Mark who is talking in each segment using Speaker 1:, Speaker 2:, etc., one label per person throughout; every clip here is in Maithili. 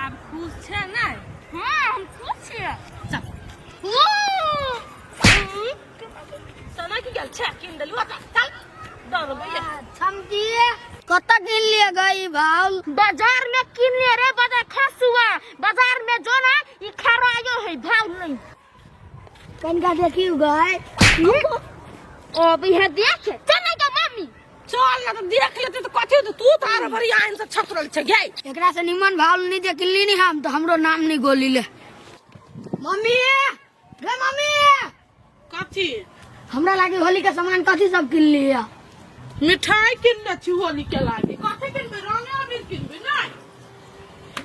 Speaker 1: आब खुश छै ने?
Speaker 2: हाँ, हम खुश छियै।
Speaker 1: चल, सोना की गेल छै, कीन देलू। चल चल, डरबै।
Speaker 3: समझी, कतऽ कीन लिए गई भाउल?
Speaker 2: बाजार में किन लिए रे, बाजार खसुआ बाजार में जो ना ई खरायो है भाव नहीं।
Speaker 3: कनिका देखियो गए।
Speaker 2: अब यह देख, चल ना गे मम्मी।
Speaker 1: चल ना, तऽ देख लेते तऽ कथी होतै? तू तऽ आर बड़ी आइन से छतरल छै गे।
Speaker 3: एकरा से निमन भाउल नहीं जे किनली नहीं हम तो हमरो नाम नहीं गोली ले। मम्मी रे, मम्मी!
Speaker 1: कथी?
Speaker 3: हमरा लागे होली के सामान कथी सब किन लिया?
Speaker 1: मिठाई किनने छी होली के लागे। कथी किनबे? रंगे अबीर किनबे? नहीं,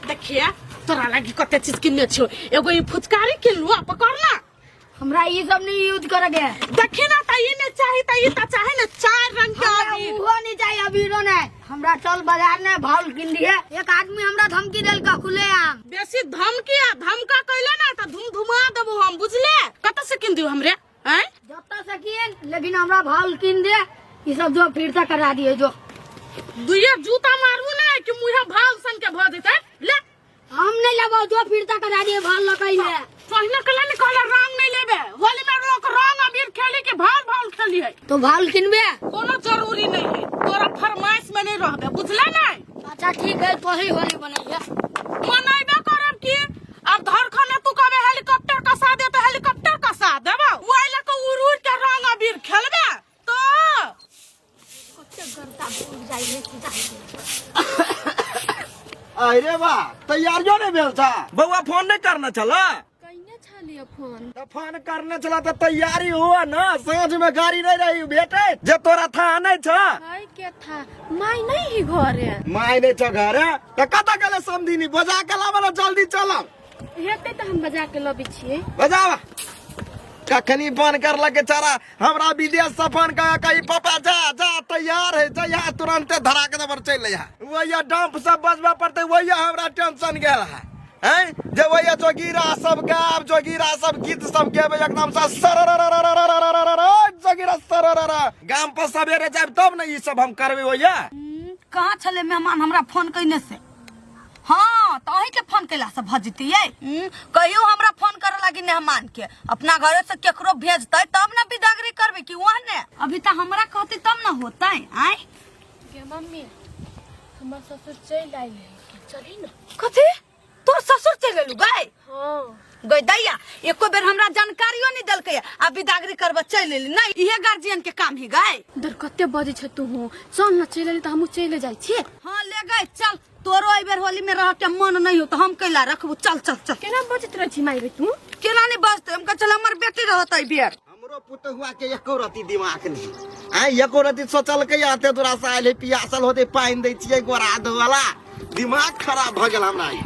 Speaker 1: देखिए, तोरा लागी कते चीज किनने छियो। एगो ई फुचकारी किनलू, आ पकड़ ना।
Speaker 3: हमरा ई सब नहीं यूज करे के।
Speaker 1: देखी ना, त ई नहीं चाही त ई त चाहे ने, चार रंग के
Speaker 3: हमरा
Speaker 1: अबीर।
Speaker 3: उहो नहीं चाहिए, अबीरो नहीं। हमरा चल बाजार में भाउल किन दिए। एक आदमी हमरा धमकी देलका खुले आम।
Speaker 1: बेसी धमकी आ धमका कैले ना त धुम धुमा देबो हम, बुझले? कत से किन दियो हमरे? हैं?
Speaker 3: जत्ता से किन, लेकिन हमरा भाउल किन दे। ई सब जो फिर से करा दिए जो।
Speaker 1: दुइये जूता मारबू ना कि मुहे भाल सन के भ जेतै। ले।
Speaker 3: हम नहीं लेबो, जो फिरता करा दिए भाल लकई है।
Speaker 1: पहिने कहले ने, कहले रंग नहीं लेबे। होली में लोग रंग अबीर खेली के भाल भाल खेली है?
Speaker 3: तो भाल किनबे।
Speaker 1: कोनो जरूरी नहीं है, तोरा फरमाइश में नहीं रहबे, बुझले नहीं?
Speaker 3: अच्छा ठीक है, तो ही होली बनैया।
Speaker 1: मनैबे करब की। अब धर खने तू कहबे हेलीकॉप्टर कसा दे तो हेलीकॉप्टर कसा देबो। ओइ लऽ के उड़ उड़ के रंग अबीर खेलबे तो।
Speaker 4: अरे बा, तैयारियो नहीं भेल था।
Speaker 5: बउआ, फोन नहीं करना छला?
Speaker 6: कइने छलियै फोन।
Speaker 4: तऽ फोन करने छला तऽ तैयारी हुआ ना। साँझ में गाड़ी नहीं रही भेटे जे तोरा था नहीं छ।
Speaker 6: है के था, माय नहीं ही घरे।
Speaker 4: माय नहीं छ घरे तऽ कतऽ गेलै समधिनी? बजा के लाबऽ ना, जल्दी चलब।
Speaker 6: हेतै तऽ हम बजा के लबै छियै।
Speaker 4: बजावा। कखनी फोन करलक चारा हमरा विदेश से फोन कह कही, पापा जा जा, तैयार है, जा यहाँ तुरंते धरा के दबर चलि यहाँ। वही डंप सब बजबा पड़ते, वही हमरा टेंशन गेल है। हैं जे वही जोगीरा सब गाब, जोगीरा सब गीत सब गेबे एकदम से सररररररररररर जोगीरा सररर। गाम पर सवेरे जाब तब ने ई सब हम करबे वही।
Speaker 7: कहाँ छलै मेहमान हमरा फोन कयने से? हाँ, तऽ अहीँके फोन कयलासँ भऽ जेतियै? कहियो हमरा फोन करऽ लागी मेहमान के अपना घरे से केकरो भेजतै तब ने बिदागरी करबै कि ओहने? अभी तऽ हमरा कहतै तब ने होतै। आँय
Speaker 6: गे मम्मी, हमर ससुर चलि आयल है, चली ना।
Speaker 7: कथी, तोर ससुर चलि गेलू गै?
Speaker 6: हाँ।
Speaker 7: गै दैया, एको बेर हमरा जानकारियो नहीं देलकै आ बिदागरी करबऽ चलि एली। नहीं, इहे गार्जियन के काम ही गै।
Speaker 6: दर कते बजै छै तू? चल ना, चलि एली तऽ हमहूँ चलि जाइ छियै।
Speaker 7: हाँ, ले गै, चल। तोरो एहि बेर होली में रह के मन नहीं हो तो हम कैला रखबू? चल चल चल।
Speaker 6: केना बजैत रहै छी माय रे तू?
Speaker 7: केना नहीं बजते? हम चल, हमर बेटी रहत एहि बेर।
Speaker 4: हमरो पुतहुआ के एको रति दिमाग नहीं आय, एको रति सोचलकै। आते तोरा से आयल है, पियासल होते, पानि दै छियै गोरा धोला। दिमाग खराब भऽ गेल हमरा ई।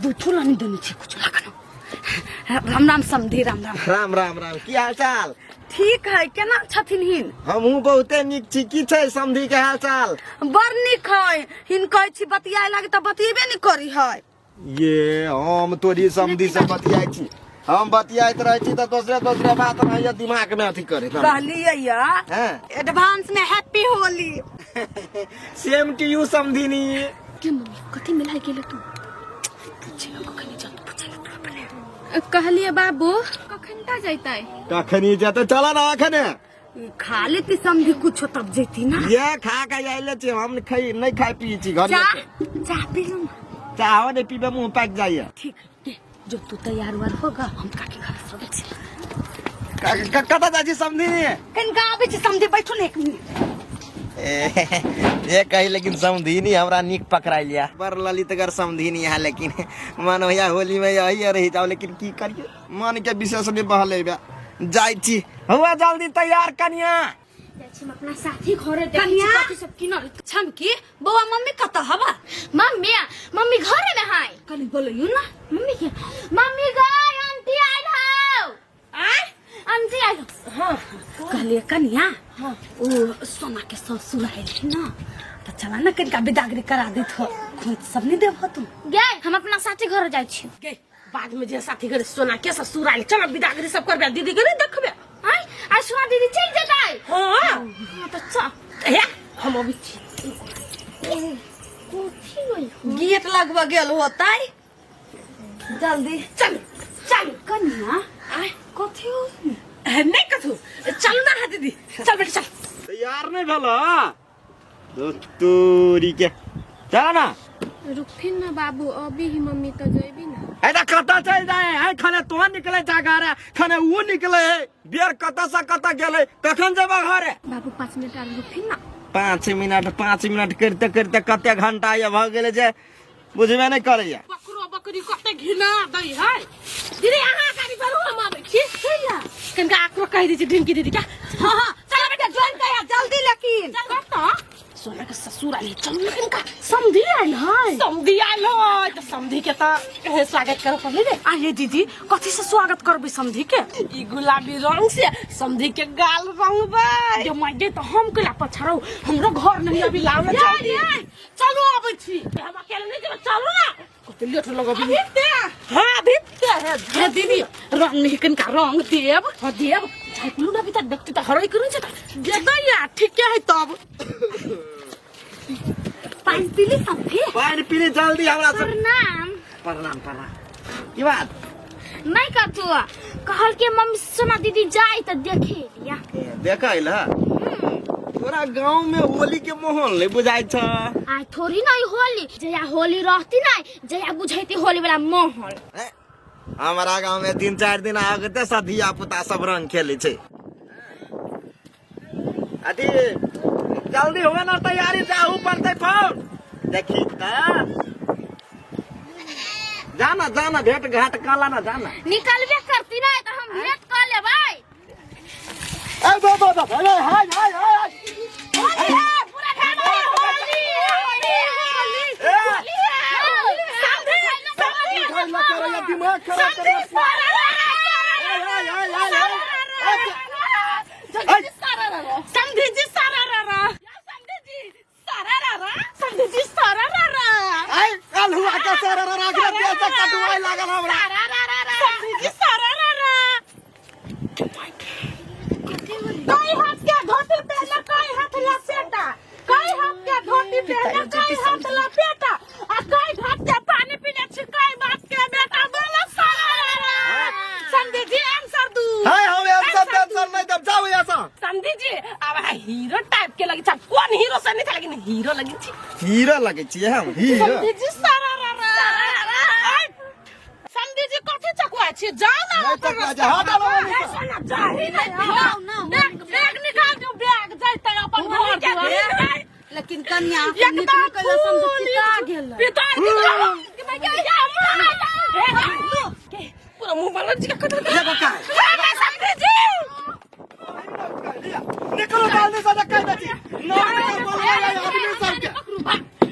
Speaker 7: बैठो ला नहीं देने छै कुछ लगन। राम राम समधी, राम राम।
Speaker 4: राम राम राम, की हाल चाल?
Speaker 7: ठीक है, केना छथिन हिन?
Speaker 4: हमहूँ बहुते नीक छी। की छै समधी के हाल चाल?
Speaker 7: बड़ नीक है। हिन कहै छी बतियाए लागे तऽ बतियेबे नहीं करी है।
Speaker 4: ये हम तोरी समधी से बतियाइ छी, हम बतियाइत रहै छी तऽ दोसरे दोसरे बात रहैया दिमाग में अथी करे।
Speaker 7: कहलियै या
Speaker 4: हाँ।
Speaker 7: एडवांस में happy Holi.
Speaker 4: Same to you समधिनी।
Speaker 6: के मम्मी, कथी मिलाइ गेल तू?
Speaker 7: पूछे कखनी चल, पूछे तू अपने।
Speaker 6: कहलिए बाबू, कखन ता जैतै?
Speaker 4: कखनी जेतै? चल ना अखने।
Speaker 7: खा लेती समझी कुछ तब जेती ना।
Speaker 4: ये खा के आइले छी हम, खाई नहीं, खाई पी छी घर।
Speaker 7: चाह, चाह पी लू ना।
Speaker 4: चाहो नहीं पीबे, मुंह पाकि जाइए।
Speaker 7: ठीक है, दे, जो तू तैयार उयार होगा, हम काके घर से अबै छी।
Speaker 4: कतऽ जाइ छी समधिनी?
Speaker 7: कनिका आबै छी समझी, बैठू ने एक मिनट।
Speaker 4: ये कही, लेकिन समधिनी हमरा नीक पकड़ाई लिया। बड़ ललितगर समधिनी है, लेकिन मन होया होली में यही रही जाओ, लेकिन की करिए, मन के विशेष नहीं बहले बे। जाइ छी, हुआ जल्दी तैयार कनिया।
Speaker 6: जाइ छी हम अपना साथी घरे, देखै छी
Speaker 7: कनिया?
Speaker 6: कथी सब किनल।
Speaker 7: छमकी बौआ, मम्मी कतऽ हवा?
Speaker 2: मम्मी, मम्मी घरे में है।
Speaker 7: कनि बोलैयौ ना
Speaker 2: मम्मी के। मम्मी गई, आंटी आयल हौ।
Speaker 1: आय?
Speaker 2: आंटी आयल हौ।
Speaker 7: कहलिए कनिया, ओ सोना के ससुर आयल है ना, तऽ चला ना, कनिका बिदागरी करा देत हो। खोज सब नहीं देबहो तू?
Speaker 2: गे, हम अपना साथी घर जाइ छी।
Speaker 1: गे, बाद में जे साथी घर सोना के ससुर आयल, चल बिदागरी सब करबे, दीदी के नहीं देखबे।
Speaker 2: आय, आ सोना दीदी चलि जेतै?
Speaker 1: हाँ।
Speaker 2: हाँ, तऽ चल।
Speaker 1: हे, हम अबै छी।
Speaker 2: कथी होई हो
Speaker 7: गेट लगवा गेल होतै। जल्दी
Speaker 1: चल चल।
Speaker 7: कन्या आय कथी हो?
Speaker 1: नहीं कथू, चल ना है दीदी, चल बेटा चल।
Speaker 4: तैयार नहीं भेल तोरी के, चल ना।
Speaker 6: रुकथिन ना बाबू, अभी ही मम्मी तो जइबी ना।
Speaker 4: ऐसा कतऽ चलि जाए है? खने तो निकले जा घरे, खने वो निकले है। बेर कतऽ से कतऽ गेलै, कखन जेबा घरे?
Speaker 6: बाबू 5 मिनट आर रुकथिन ना।
Speaker 4: 5 मिनट 5 मिनट करिते करिते कते घंटा ये भऽ गेलै जे बुझबे नहि करैया।
Speaker 1: बकरो बकरी कते घिना दै है। दीदी अहाँ गाड़ी पर हम आबै छी। कनिका आकरो कहि दै छी ढिमकी दीदी के।
Speaker 7: हाँ हाँ चल बेटा ज्वाइन कर जल्दी, लेकिन
Speaker 1: चल कतऽ? सोना के ससुर आयल, चलू ना कनिका। समधी आयल है, समधी आयल है तऽ समधी के तऽ स्वागत करऽ पड़लै ने। आइए दीदी, कथी से स्वागत करबै समधी के? ई गुलाबी रंग से समधी के गाल रंगबै। जे माय तऽ हम केला पछाड़ौ, हमरो घर नहीं अभी लाउ ना जल्दी। चलू आबै छी, हम अकेले नहीं जेबै, चलू ना। कते लेट लगबी? अभी ते हाँ अभी ते है। हे दीदी रंग नहीं कनिका रंग देब। हाँ देब, झाइकुलू ना भी त देखती त हरई करू छै दे दैया। ठीक है तब
Speaker 2: पानी पीली सब फिर?
Speaker 4: पानि पीली जल्दी हमरा सब।
Speaker 2: प्रणाम।
Speaker 4: प्रणाम प्रणाम। की बात?
Speaker 2: नहीं कथू, कहल के मम्मी सोना दीदी जाई तो देखे लिया।
Speaker 4: देखा अइल है? तोरा गांव में होली के माहौल नहीं बुझाइ छ?
Speaker 2: आइ थोड़ी नहीं होली, जया होली रहती नहीं जया बुझैती होली वाला माहौल।
Speaker 4: ए, हमारा गांव में 3-4 दिन आगते सब धिया पुता सब रंग खेले छै। अथी जल्दी हुए ना तैयारी, जाहू पड़तै फोन देखी त जाना जाना भेंट घाट काला ना जाना।
Speaker 2: निकलबे करती नहीं तो हम भेंट कर लेबै।
Speaker 4: ए बा बा बा, हाय हाय हाय हाय।
Speaker 2: होली है पूरा घर में होली होली होली।
Speaker 4: ए दिमाग खराब कर। हाय हाय हाय हाय।
Speaker 1: समधी जी सारा रा रा, समधी जी सारा रा रा, समधी जी सारा रा रा।
Speaker 4: आइ कल हुआ के सारा रा रा के पैसा कटवाए लागल हमरा।
Speaker 1: समधी जी सारा रा रा। कई हाथ के धोती पहना, कई हाथ लपेटा, कई हाथ के धोती पहना, कई हाथ लपेटा, आ कई हाथ के पानी पीने छी, कई बात के बेटा बोलो सारा रा रा। समधी जी आंसर दू।
Speaker 4: हाय, हम आंसर आंसर नहीं देब, जाओ यहाँ से।
Speaker 1: समधी जी अब हीरो टाइप के लगे छै, कोन हीरो से नहीं लेकिन हीरो लगे छी।
Speaker 4: हीरो लगे छियै हम हीरो?
Speaker 1: समधी जी सारा रा रा। समधी जी कथी चकुआ छी? जाओ ना।
Speaker 4: नहीं चकुआ छै, हट जाओ मम्मी से।
Speaker 1: ऐसा ना जाही नहीं, बैग बैग निकाल दू, बैग जाइते अपन घर दुआर।
Speaker 7: लेकिन कन्या
Speaker 1: एकदम
Speaker 7: निकलू कैला समझ पिता गेल।
Speaker 1: पिता गेल, पूरा मुंह बनल जी का।
Speaker 4: देखो का
Speaker 1: समधी जी
Speaker 4: निकलो जल्दी से, कह दै छी नाम के बोलबै आदमी सबके।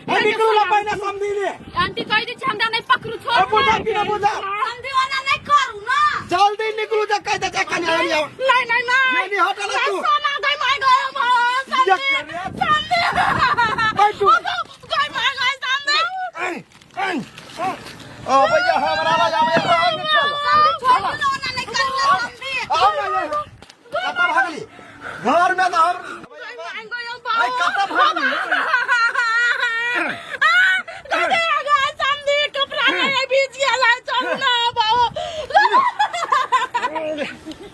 Speaker 4: ए निकलू ना पहिने समझी ने।
Speaker 6: आंटी कहि दै छी हमरा नहीं पकड़ू, छोड़।
Speaker 4: ए बुझा कि ना बुझा?
Speaker 7: समझी वाला नहीं करू ना।
Speaker 4: जल्दी निकलू जे कह दै छी कन्या आउ।
Speaker 1: नहीं नहीं नहीं
Speaker 4: नहीं नहीं, हट ना तू।
Speaker 1: सोना गई माय गए
Speaker 4: ये
Speaker 1: समधी,
Speaker 4: बैठू।
Speaker 1: गई माय गई समधी।
Speaker 4: ओ भैया हमरा लग आबै रंग खेल।
Speaker 7: छोड़ू ना, ओना नहीं करू ना समझी।
Speaker 4: आओ ना ये। कतऽ भागली घर में तऽ हम ऐ कतऽ भागली?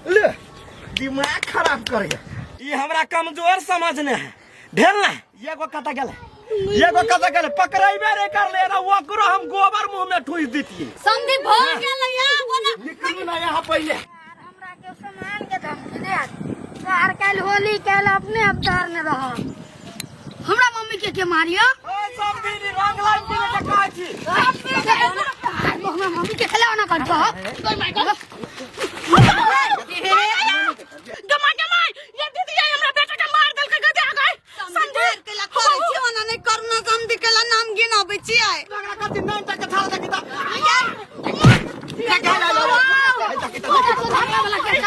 Speaker 4: ले दिमाग खराब कर गया। ई हमरा कमजोर समझने है ढेर ना। एगो कतऽ गेलै, एगो कतऽ गेलै? पकड़ैबे रे कर ले ना ओकरो हम गोबर मुंह में ठूस दितियै।
Speaker 7: समझी भऽ गेल यहाँ ओना।
Speaker 4: निकलू ना यहाँ पहिले।
Speaker 3: हमरा के सामान के धमकी दे यार, काल्हि होली काल्हि अपने अवतार ने रह हमरा मम्मी के मारियो।
Speaker 4: ओए समधी नी रंग लाइन के कहै छी।
Speaker 3: हमरा मम्मी के खेला ना कर।
Speaker 1: गमा गमा ये दीदी ये हमरा बेटा के मार देलकै गदे आ गए।
Speaker 7: समझी कैला करै छी ओना नहीं करू ना समझी, कैला नाम गिनाबै छियै।
Speaker 4: एकरा कथी नाम तक छाड़ दे किता।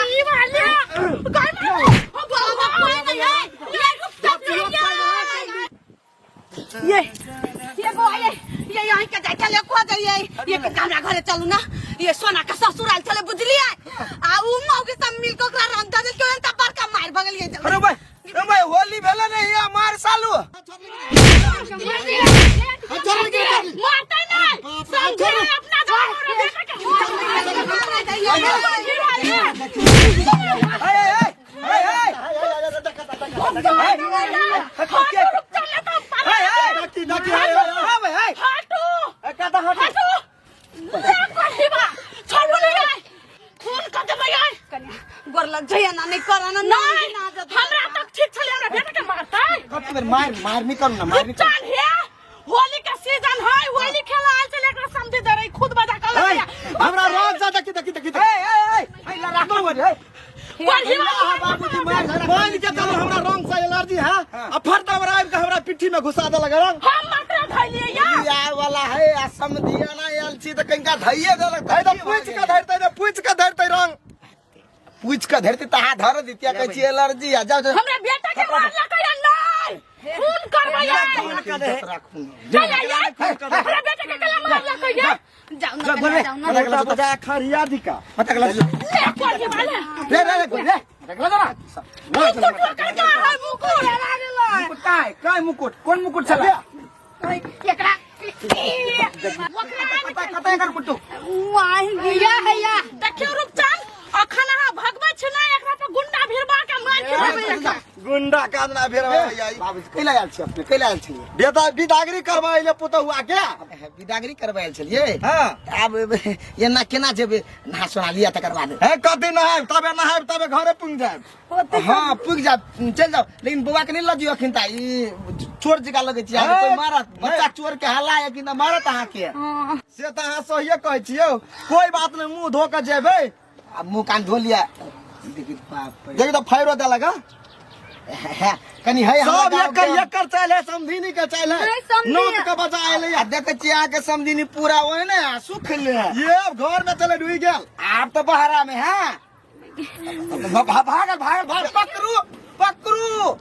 Speaker 1: ई वाले गई
Speaker 7: ये ये गो ये ये यहीं के जाय चले खो जाइए ये के हमरा घरे चलू ना। ये सोना के ससुराल चले बुझलिए, आ उ मौगी सब मिल के ओकरा रंग दे देलकै त बड़का मार भगलिए।
Speaker 4: अरे भाई, अरे भाई होली भेलै नहीं मार सालू। छोड़ के
Speaker 1: मारते नहीं समझे अपना घर और बेटा के
Speaker 7: गोर लग जाइए ना नहीं करना नहीं ना
Speaker 1: हमरा तक ठीक छले हमरा बेटा के मारते
Speaker 4: मार मार नहीं करू ना मार नहीं
Speaker 1: चल हे होली का सीजन है होली खेला आयल छले एकरा समझी दे रही खुद बजा कर लगे
Speaker 4: हमरा रोज जा देखी देखी देखी ए ए ए ला राखो रे
Speaker 1: बाबूजी
Speaker 4: मार मान के चलो हमरा रंग से एलर्जी है आ फरता हमरा आबि के हमरा पिट्ठी में घुसा देलक रंग
Speaker 1: हम मात्र धैलिए या
Speaker 4: या वाला है आ समधिया ना आयल छी त कनिका धइए देलक धइ त पूछ के धरते ने पूछ के धरते रंग पूछ के धरते त हाथ धर दितिया कहै छी एलर्जी आ जाओ जाओ
Speaker 1: हमरा बेटा के मारलक या नहीं खून करबै या चल या हमरा बेटा के कला मारलक या
Speaker 7: जाओ ना कन्या, जाओ ना
Speaker 4: पता बजा खरिया दिका पता कला
Speaker 1: ले कोठी वाले
Speaker 4: रे रे रे रे पता कला जरा
Speaker 1: मुकुट पकड़ के है मुकुट
Speaker 5: मुकुट का है काय मुकुट कौन मुकुट छला
Speaker 3: एकरा
Speaker 4: कता कता एकर मुकुट
Speaker 3: या है या
Speaker 1: देखियो रूपचंद अखन अहाँ भगबै छी ना एकरा पर गुंडा भिड़बा के मार खेबै एकरा
Speaker 4: गुंडा कादना फेर
Speaker 5: बाबूजी कैला आयल छी अपने कैला आयल छलियै
Speaker 4: बेटा बिदागरी करवा अइले पुतहुआ के
Speaker 5: बिदागरी करबै आयल छलियै
Speaker 4: हाँ
Speaker 5: आब एना केना जेबै नहा सोना लिअ तकर बाद
Speaker 4: हे कथी नहायब तबे नहायब तबे घरे पुग जायब
Speaker 5: हाँ पुग जाब चलि जाउ लेकिन बौआ के नहि लऽ जियौ अखन ता ई चोर जकाँ लगै छै अहाँके कोइ मारत बच्चा चोर के हल्ला है कि ना मारत अहाँके
Speaker 4: से तऽ अहाँ सहिए कहै छियौ कोई बात नहि मुँह धो के जेबै
Speaker 5: आ मुँह कान धो लिअ देखी बाप रे।
Speaker 4: देखी तऽ फायरो देलक हँ
Speaker 5: कनी है हमरा
Speaker 4: सब
Speaker 5: गाँव
Speaker 4: एकर
Speaker 5: के-
Speaker 4: एकर चालि है समधिनी के चालि है
Speaker 7: नहीं, समधी
Speaker 4: नोत के बचा अयलै
Speaker 5: आ देखै छियै अहाँके समधिनी पूरा ओहि ने आ सुख ले
Speaker 4: ये अब घर में चले डूबि गेल
Speaker 5: आब तऽ बहरा में है भागल भागल भागल पकड़ू पकड़ू।